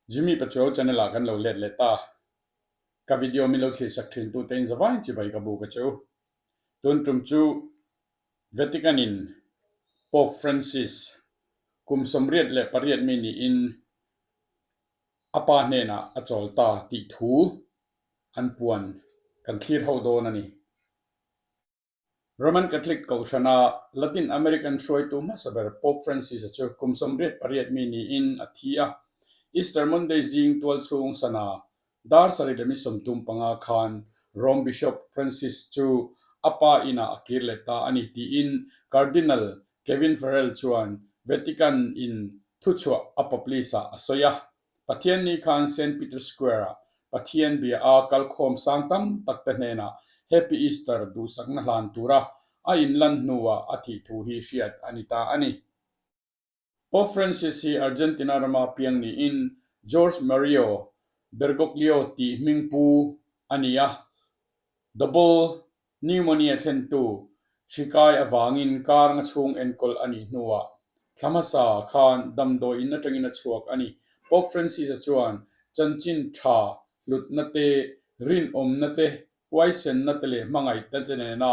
Jimmy Pachuau channel ah kan lo let leh ta. Ka video min lo thlir sak thin tu te in zavain chibai ka buk a che u. Tun tum chu Vatican in Pope Francis kum 88 mi niin a pa hnenah a chawl ta tih thu an puan kan thlir ho dawn a ni. Roman Catholic Kohhrana Latin American hruaitu hmasa ber Pope Francis-a chu kum 88 mi niin a thi a. Easter Monday zing tual chhung sana dar sarih leh mi 35 khan Rome Bishop Francis chu a pa inah a kir leh ta a ni tiin Cardinal Kevin Farrell chuan Vatican in thuchhuah a publish-ah a sawi a. Pathianni khan Saint Peter Square-ah Pathian bia a kalkhawm sang tam tak te hnenah Happy Easter duhsakna hlan tura a inlan hnuah a thih thu hi hriat a ni ta a ni. Pope Francis hi Argentina rama piang niin Jorge Mario Bergoglio tih hming pu a ni a, double Pneumonia thlentu hri kai avangin kar nga chhung enkawl a nih hnuah thla hmasa khan damdawi in atangin a chhuak a ni. Pope Francis-a chuan chanchin tha hlutna te, rinawmna te, huaisenna te leh hmangaihna te nena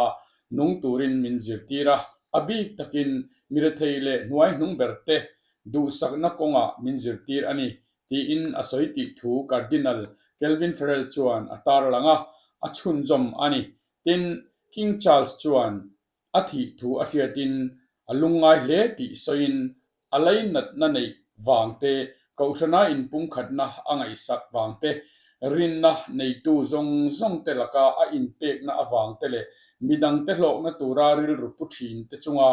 nung turin min zirtir a, a bik takin mirethei leh hnuaihnung ber te duhsakna kawngah min zirtir a ni tiin a sawi tih thu Cardinal Kelvin Farrell chuan a tarlang a, a chhunzawm a ni. Tin, King Charles chuan a thih thu a hriatin a lungngai hle tih sawiin a lainatna neih vang te, kohhrana inpumkhatna a ngaihsak vang te, rinna neitu zawng zawng te laka a inpekna avang te leh midangte hlawkna tura rilru pu thin te chunga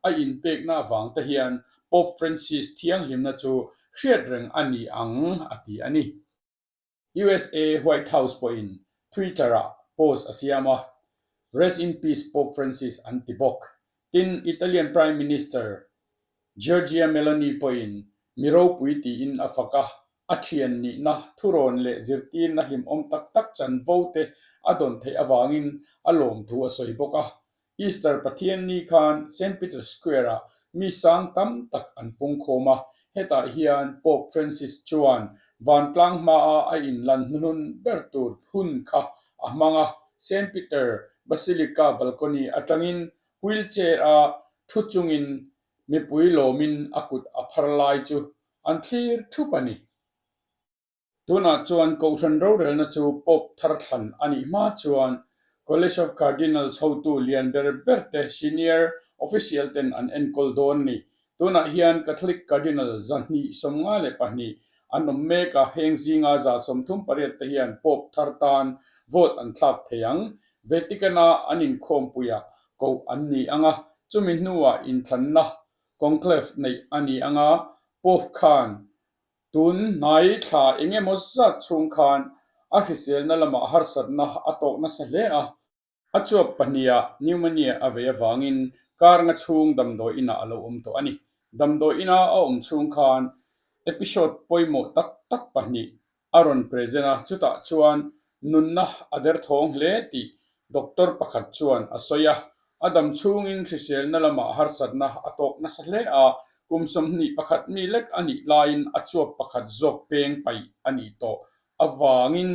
a inpekna avang te hian Pope Francis thianghlimna chu hriat reng a ni ang, a ti a ni. USA White House pawhin Twitter-ah post a siam a, Rest in peace Pope Francis an ti bawk. Tin, Italian Prime Minister Giorgia Meloni pawhin mi ropui tiin a fak a, a thian nihna thurawn leh zirtirna hlimawm tak tak chanvo te a dawn theih avangin a lawmthu a sawi bawk a. Easter Pathianni khan Saint Peter's Square-ah mi sang tam tak an pungkhawm a, hetah hian Pope Francis chuan vantlang hmaa a inlan hnuhnun ber tur hun kha a hmang a, Saint Peter Basilica balcony atangin wheelchair-a thu chungin mipui lawmin a kut a phar lai chu an thlir thup a ni. Tunah chuan Kohhran rorelna chu Pope thar thlan a nih hma chuan College of Cardinals hotu lian ber ber te senior official ten an enkawl dawn a ni. Tunah hian Catholic Cardinal 252 an awm mek a, heng zinga 138 te hian Pope thar tan vote an thlak thei ang. Vatican-a an inkhawmpuiah koh an ni ang a, chumi hnuah inthlanna conclave neih a ni ang a, Pope khan Tun hnai thla eng emaw zat chhung khan a hriselna lamah harsatna a tawk nasa hle a. A chuap pahniha pneumonia a vei avangin kar nga chhung damdawi inah a lo awm tawh a ni. Damdawi ina a awm chhung khan episode pawimawh tak tak pahnih a rawn present a, chutah chuan nunna a derthawng hle tih Doctor pakhat chuan a sawi a, a dam chhungin hriselna lamah harsatna a tawk nasa hle a, kum 21 mi lek a nih laiin a chuap pakhat zawk peng paih a nih tawh avangin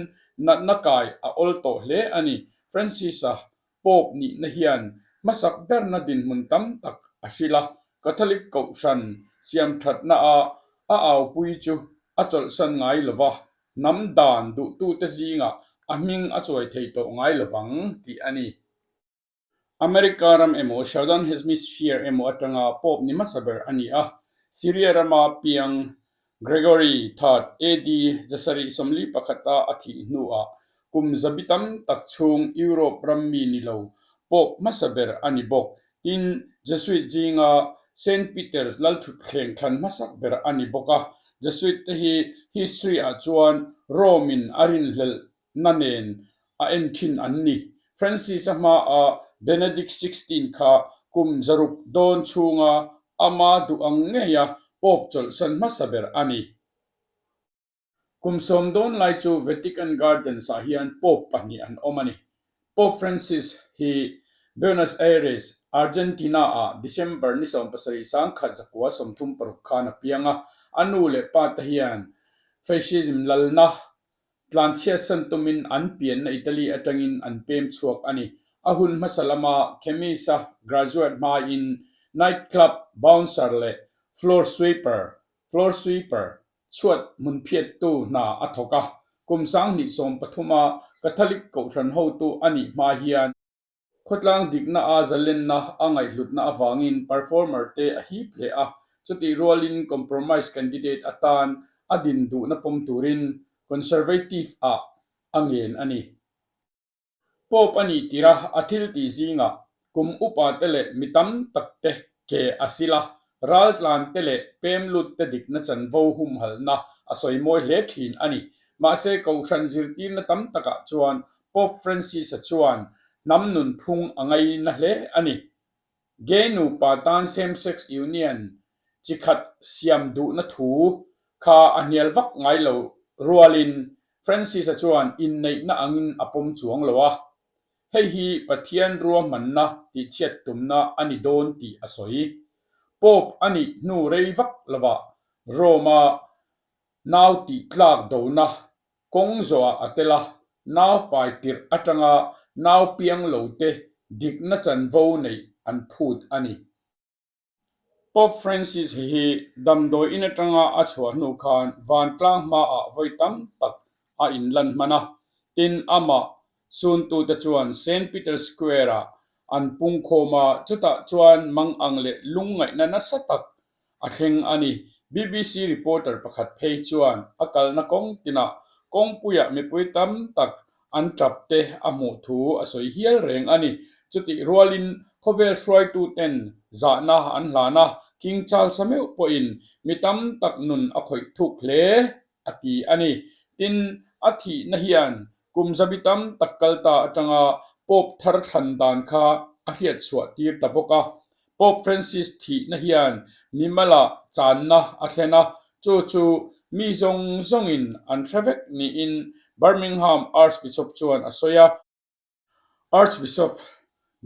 natna kai a awl tawh hle a ni. Francis-a Pope nihna hian hmasak berna dinhmun tam tak a hrilh a, Catholic Kohhran siamthatna a a aupui chu a chawlhsan ngai lova, Hnam dan duhtute zingah a hming a chuai thei tawh ngai lovang tih a ni. America ram emaw Southern Hemisphere emaw atanga Pope ni hmasa ber a ni a, Syria rama piang Gregory Third AD 741 a a thih hnuah kum zabi tam tak chhung Europe ram mi ni lo Pope hmasa ber a ni bawk. Tin, Jesuit zinga Saint Peter's lalthutthleng thlan hmasak ber a ni bawk a. Jesuit te hi history ah chuan Rome in a rinhlelhna nen a en thin an ni. Francis a hmaa Benedict 16 kha kum 600 dawn chhunga ama duh ang ngeia Pope chawlhsan hmasa ber a ni. Kum 10 dawn lai chu Vatican Gardens ah hian Pope pahnih an awm a ni. Pope Francis hi Buenos Aires, Argentina ah December ni 17 1936 khan a piang a, a nu leh pa te hian Fascism lalna tlanchhiatsan tumin an pianna Italy atangin an pem chhuak a ni. A hun hmasa lama chemist-a graduate hmain night club bouncer leh floor sweeper, floor sweeper, chhuat hmun phiattu hna a thawk a. Kum 2013 a Catholic kohhran hotu a nih hma hian, Khawtlang dikna a zalenna a ngaihhlutna avangin performer te a hip hle a, chutih rualin compromise candidate atan a din duhna pawm turin Conservative ah a ngen a ni. Pope a nih tirh a a thil tih zingah kum upa te leh mi tam tak te ke a sil a, raltlan te leh pem lut te dikna chanvo humhalhna a sawi mawi hle thin a ni. Mahse kohhran zirtirna tam takah chuan Pope Francis-a chuan hnam nunphung a ngaina hle a ni. Gay nupa tan same-sex union chi khat siam duhna thu kha a hnial vak ngai lo rualin Francis-a chuan inneihna angin a pawm chuang lo a. Hei hi Pathian ruahmanna tihchhiat tumna a ni dawn tih a sawi. Pope a nih hnu rei vak lovah Rome-a nau tihtlak dona Kawng zawhah a tel a, nau pai tirh atanga nau piang lo te dikna chanvo neih an phut a ni. Pope Francis hi damdawi in atanga a chhuah hnu khan vantlang hmaah vawi tam tak a inlan hman a, tin amah suntute chuan Saint Peter's Square-ah an pungkhawm a, chutah chuan mangang leh lungngaihna nasa tak a thleng a ni. BBC reporter pakhat phei chuan a kalna kawng tinah kawngpuiah mipui tam tak an tap te a hmuh thu a sawi hial reng a ni. Chutih rualin khawvel hruaituten zahna an hlan a, King Charles-a meuh pawhin mi tam tak nun a khawih thuk hle a ti a ni. Tin, a thihna hian kum zabi tam tak kal ta atanga Pope thar thlan dan kha a hriat chhuah tir ta bawk a. Pope Francis thihna hian mimala channa a thlen a, chu chu mi zawng zawngin an hre vek niin Birmingham Archbishop chuan a sawi a. Archbishop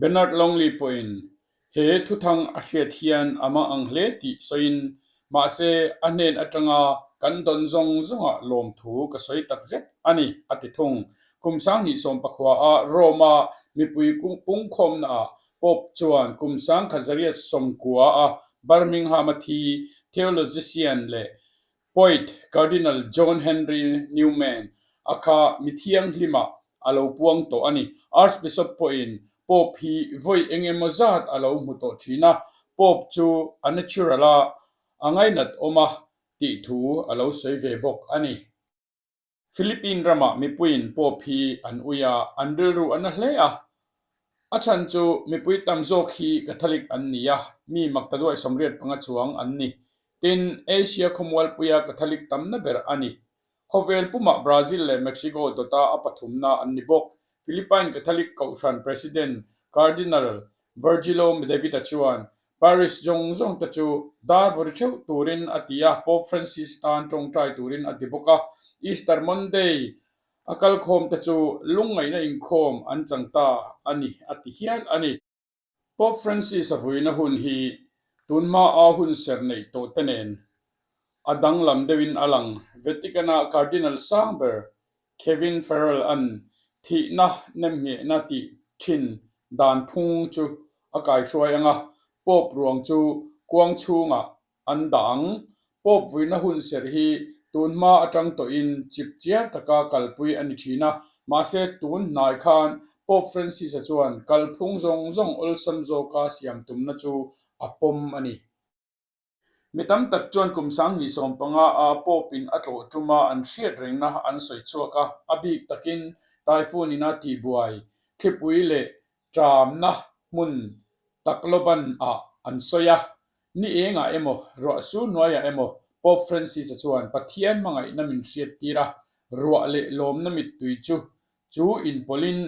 Bernard Longley pawhin he thuthang a hriat hian a mang ang hle tih sawiin, mahse a hnen atanga kan dawn zawng zawngah lawmthu ka sawi tak zet a ni, a ti thung. Kum 2019 a Rome-a mipui pungkhawmnaah Pope chuan kum 1890 a Birmingham-a thi theologician leh Poet Cardinal John Henry Newman a kha mi thianghlimah a lo puang tawh a ni. Archbishop pawhin Pope hi vawi eng emaw zat a lo hmu tawh thin a, Pope chu a natural a, a ngainat awm a tih thu a lo sawi ve bawk a ni. Philippine ramah mipuiin Pope hi an ui a, an rilru a na hle a. A chhan chu mipui tam zawk hi Catholic an ni a, mi maktaduai 85 chuang an ni. Tin, Asia khawmualpuia Catholic tamna ber a ni. Khawvel pumah Brazil leh Mexico dawta a pathumna an ni bawk. Philippine Catholic Kohhran President Cardinal Virgilio David-a chuan Parish zawng zawng te chu dar vawri theuh turin a ti a, Pope Francis tan tawngtai turin a ti bawk a. Easter Monday A kalkhawm te chu lungngaihna inkhawm an chang ta a ni a ti hial a ni. Pope Francis a vuina hun hi tunhma a hun ser neih tawh te nen a danglam deuhin a lang. Vatican-a Cardinal sang ber Kevin Farrell-a'n thihna nemnghehna tih thin dan phung chu a kaihruai ang a, Pope ruang chu kuang chhungah an dah ang. Pope vuina hun serh hi tun hma atang tawhin chip chiar taka kalpui a ni thin a, mahse tun hnai khan Pope Francis-a chuan kalphung zawng zawng awlsam zawka siam tumna chu a pawm a ni. Mi tam tak chuan kum 2015 a Pope-in a tlawh tuma an hriat rengna an sawi chhuak a, a bik takin typhoon in a tihbuai thlipui leh ṭamna hmun Tacloban-ah an sawi a. Ni engah emaw, ruah su hnuaiah emaw, Pope Francis-a chuan Pathian hmangaihna min hriattir a, ruah leh lawmna mittui chu chu inpawlhin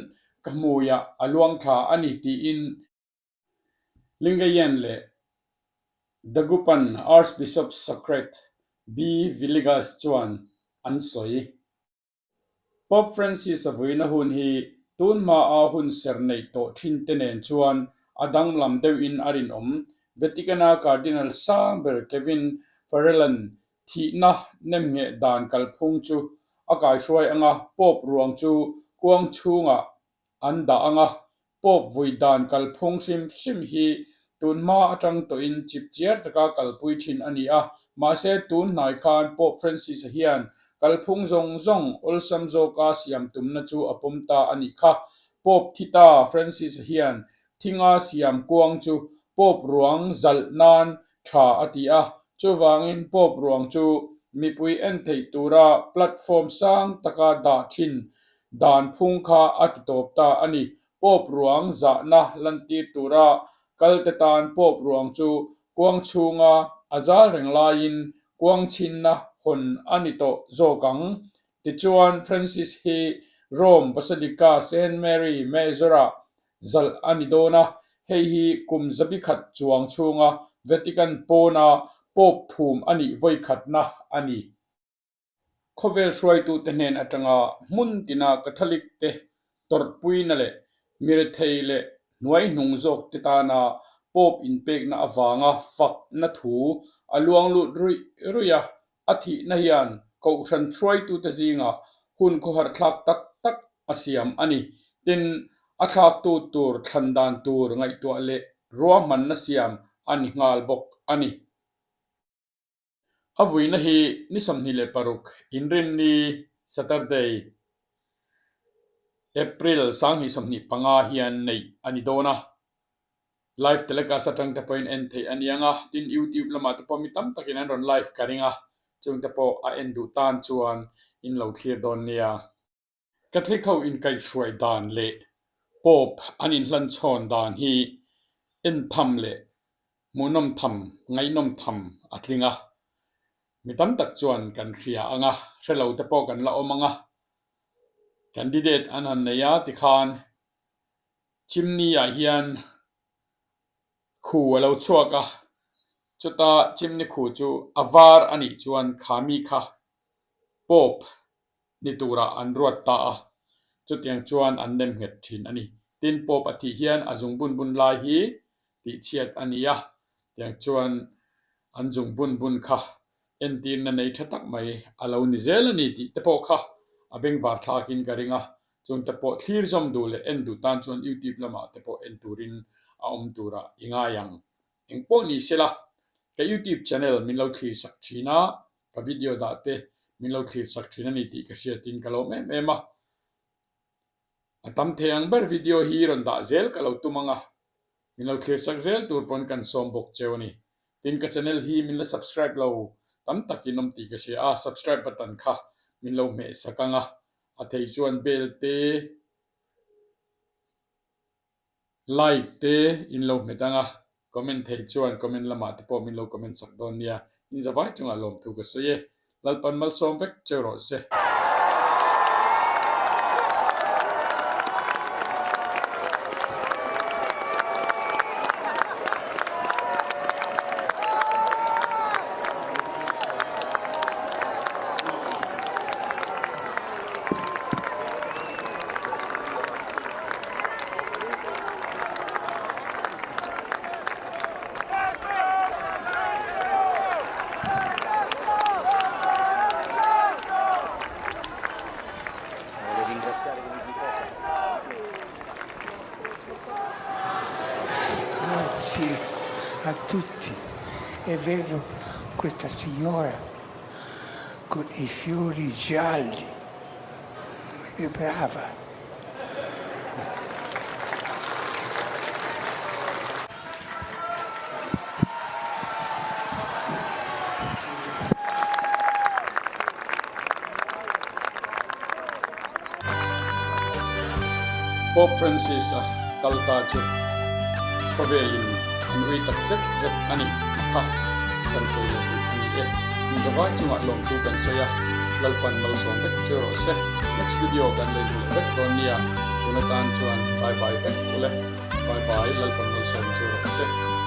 ka hmuiah a luang thla a ni tiin Lingayen leh Dagupan Archbishop Socrates B. Villegas chuan an sawi. Pope Francis a vuina hun hi tun hmaa hun ser neih tawh thin te nen chuan a danglam deuhin a rinawm. Vatican-a Cardinal sang ber Kevin Farrell-a'n Thihna nemngheh dan kalphung chu a kaihruai anga Pope ruang chu kuang chhungah an dah anga Pope vui dan kalphung hrim hrim hi tun hma atang tawhin chipchiar taka kalpui thin a ni a, mahse tun hnai khan Pope Francis-a hian kalphung zawng zawng awlsam zawka siam tumna chu a pawm ta a nih kha. Pope thi ta Francis-a hian thinga siam kuang chu Pope ruang zalh nan tha a ti a, chuvangin Pope ruang chu mipui en theih tura platform sang taka dah thin dan phung kha a ti tawp ta a ni. Pope ruang zahna lantir tura kalte tan Pope ruang chu kuang chhunga a zal reng laiin kuang chhinna hawn a ni tawh zawk ang. Tichuan Francis hi Rome Basilica Saint Mary Major-ah zalh a ni dawn a, hei hi kum zabi khat chuang chhunga Vatican pawna Pope phum a nih vawi khatna a ni. Khawvel hruaitute hnen atanga hmun tina Catholic te tawrhpuina leh mirethei leh hnuaihnung zawkte tana Pope inpekna avanga fakna thu a luang lut ruih ruih a, a thihna hian Kohhran hruaitute zingah hun khawharthlak tak tak a siam a ni. Tin, a thlaktu tur thlan dan tur ngaihtuah leh ruahmanna siam a ni nghal bawk a ni. A vuina hi ni 26 Inrinni, Saturday, April 2025 hian neih a ni dawn a. Live telecast atang te pawhin en theih a ni ang a, tin YouTube lamah te pawh mi tam takin an rawn live ka ring a, chung te pawh a en duh tan chuan in lo thlir dawn nia. Catholic ho inkaihhruai dan leh Pope an inhlanchhawn dan hi en tham leh hmuhnawm tham, ngaihnawm tham a tling a. Mi tam tak chuan kan hria ang a, hre lo te pawh kan la awm ang a. Candidate an han nei a tikhan chimney ah hian khu a lo chhuak a, chuta chimney khu chu a var a nih chuan kha mi kha Pope ni turah an ruat ta a, chutiang chuan an nem nghet thin a ni. Tin, Pope a thih hian a zung bun bun lai hi tihchhiat a ni a, tiang chuan an zung bun bun kha entirna nei tha tak mai a lo ni zel a ni tih te pawh kha a bengvar thlakin ka ring a, chung te pawh thlir zawm duh leh en duh tan chuan YouTube lamah te pawh en turin a awm turah i ngai ang. Engpawh ni sela, ka YouTube channel min lo thlir sak thin a, ka video dah te min lo thlir sak thin a ni tih ka hriatin ka lawm em em a. A tam thei ang ber video hi rawn dah zel ka lo tum ang a, min lo thlir sak zel tur pawn kan sawm bawk cheu a ni. Tin ka channel hi min la subscribe lo tam takin awm tih ka hria a, subscribe button kha min lo hmeh sak ang a, a thei chuan bell te, Like te in lo hmet ang a, comment thei chuan comment lamah te pawh min lo comment sak dawn nia. In zavai chungah lawmthu ka sawi e. Lalpan malsawm vek cheu rawh se. Grazie a tutti e vedo questa signora con i fiori gialli. Che brava! Pope Francis-a kal ta chu khawvelin an ui tak zet zet a ni tih kha kan sawi leh duh a ni e. Mizavai chungah lawmtu kan sawi a, Lalpan malsawm vek chu rawh se. Next video kan lei duh leh vek dawn nia, tun atan chuan bye bye vek ule. Bye bye Lalpan malsawm chu rawh se.